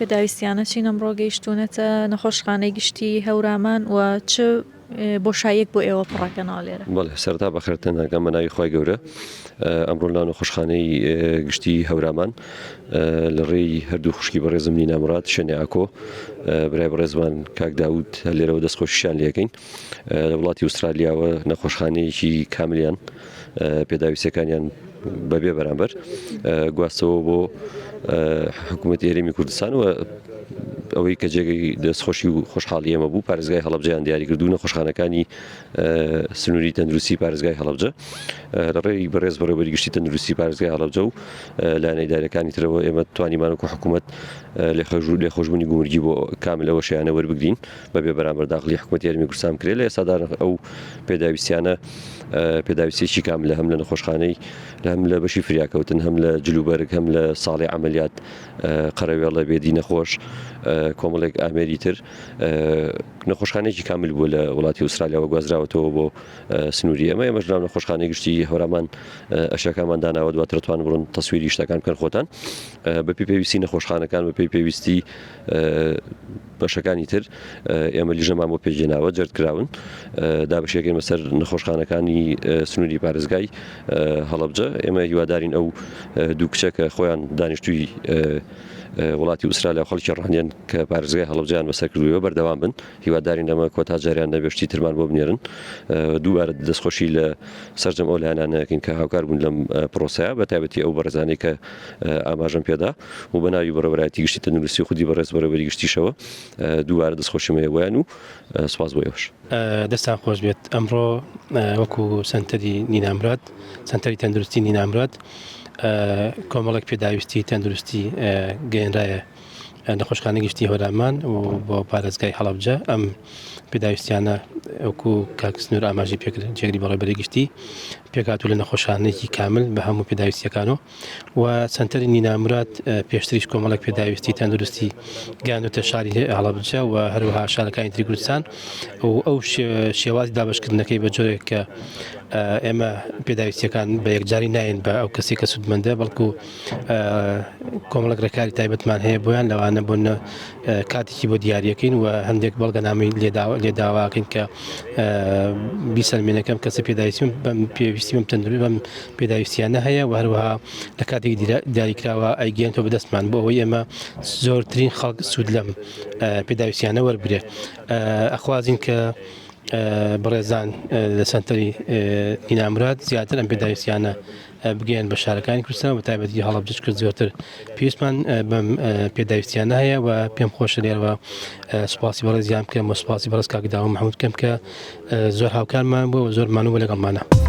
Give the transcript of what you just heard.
پێداویستیانە چین ئەمڕۆ گەیشتوونەتە نەخۆشخانەی گشتی هەورامان و چ بۆشاییەک بۆ ئێوە پڕەکەنەوە لێرە؟ بەڵێ سەرەتا بەخێرتن ئەکەم بە ناوی خوای گەورە ئەمڕۆ لە نەخۆشخانەی گشتی هەورامان لە ڕێی هەردوو خوشکی بەڕێزم نینا مراد شێنێ ئاکۆ برای بەڕێزمان کاک داود هەر لێرەوە دەستخۆشیشیان لێکەین لە وڵاتی ئوسترالیاوە نەخۆشخانەیەکی کاملیان پێداویستیەکانیان بەبێ بەرامبەر گواستەوە بۆ حکوومەتی هەرێمی کوردستان و ئەوەی کە جێگەی دەستخۆشی و خۆشحاڵی ئێمە بوو پارێزگای هەڵەبجەیان دیاری کرد و نەخۆشخانەکانی سنووری تەندروستی پارێزگای هەڵەبجە لە ڕێی بەڕێز بەڕێوەبەری گشتی تەندروستی پارێزگای هەڵەبجە و لایەنە ئیداریەکانی ترەوە ئێمە توانیمان وەکو حکوومەت لێخۆشبوونی گومرگی بۆ کامل ئەوە شیانە وەربگرین بەبێ بەرامبەر داخلی حکوومەتی هەرێمی کوردستان بکرێت لە ئێستادا ئەو پێداویستیانە پێداویستیەکی کاملە هەم لە نەخۆشخانەی هەم لە بەشی فریاکەوتن هەم لە جلوبەرگ هەم لە ساڵی عملیات قەرەوێڵە بێدی نەخۆش کۆمەڵێک ئامێری تر نەخۆشخانێکی کامل بووە لە وڵاتی ئوسترالیاوە گوازراوەتەوە بۆ سنووری ئێمە ئێمەش ناو نەخۆشخانەی گشتی هەورامان ئەشەکانمان داناوە دواتر توان بڕن تەسویری شتەکان بکەن خۆتان بەپی پێویستی نەخۆشخانەکان بەپی پێویستی بەشەکانی تر ئێمە لیژنەمان بۆ پێکهێناوە جەرد کراون دابەشیەکەین بەسەر نەخۆشخانەکانی سنووری پارێزگای هەڵەبجە ئێمە هیوادارین ئەو دوو کچە کە خۆیان دانیشتووی وڵاتی ئوسترالیا و خەڵکی ڕانیەن کە پارێزگای هەڵەبجەیان بەسەر کردووە بەردەوام بن هیوادارین ئەمە کۆتا جاریان نەبێت شتی ترمان بۆ بنێرن دووبارە دەستخۆشی لە سەرجەم ئەو لایەنانەکەین کە هاوکار بوون لەم پرۆسەیە بە تایبەتی ئەو بەڕێزانەی کە ئاماژەم پێدا و بە ناوی بەڕێوەبەرایەتی گشتی تەندروستی و خودی بەڕێز بەڕێوەبەری گشتیشەوە دووبارە دەستخۆشیم هەیە بۆیان و سوپاس بۆ ئێوەش. دەستان خۆش بێت ئەمڕۆ وەکو سەنتەری نینامراد سەنتەری تەندروستی نینامراد کۆمەڵێک پێداویستی تەندروستی گەیەنرایە نەخۆشخانەی گشتی هەورامان و بۆ پارێزگای هەڵەبجە ئەم پێداویستیانە وەکو کاک سنوور ئاماژەی پێکرد جێگری بەڕێوەبەری گشتی پێکهاتوو لە نەخۆشخانەیەکی کامل بە هەموو پێداویستیەکانەوە و سەنتەری نینا موراد پێشتریش کۆمەڵێک پێداویستی تەندروستی گەیاندووەتە شاری هەڵەبجە و هەروەها شارەکانی تری کوردستان و ئەو شێوازی دابەشکردنەکەی بە جۆرێک کە ئێمە پێداویستیەکان بە یەکجاری ناین بە ئەو کەسی کە سوودمەندە بەڵکو کۆمەڵێک ڕێکاری تایبەتمان هەیە بۆیان لەوانە بۆ کاتێکی بۆ دیاریەکەین و هەندێک بەڵگەنامەی لێداواکەین کە بیسەلمێنەکەم کەسە پێداویستیم بەم پێویستی بەم تەندروستی بەم پێداویستیانە هەیە و هەروەها لە کاتێکی دیاریکراوە ئەیگەیەنەوە بەدەستمان بۆ ئەوەی ئێمە زۆرترین خەڵک سوود لەم پێداویستیانە وەربگرێت ئەخوازین کە بەڕێزان لە سەنتەری ئینامراد زیاتر ئەم پێداویستیانە بگەیەن بە شارەکانی کوردستان و تایبەتی هەڵەبجەش کرد زۆرتر پێویستمان بەم پێداویستیانە هەیە و پێم خۆشە لێرەوە سوپاسی بەڕێزیان بکەم و سوپاسی بەڕێز کاک داوە محمود بکەم کە زۆر هاوکارمان بووە و زۆر مانوو بووە لەگەڵمانە.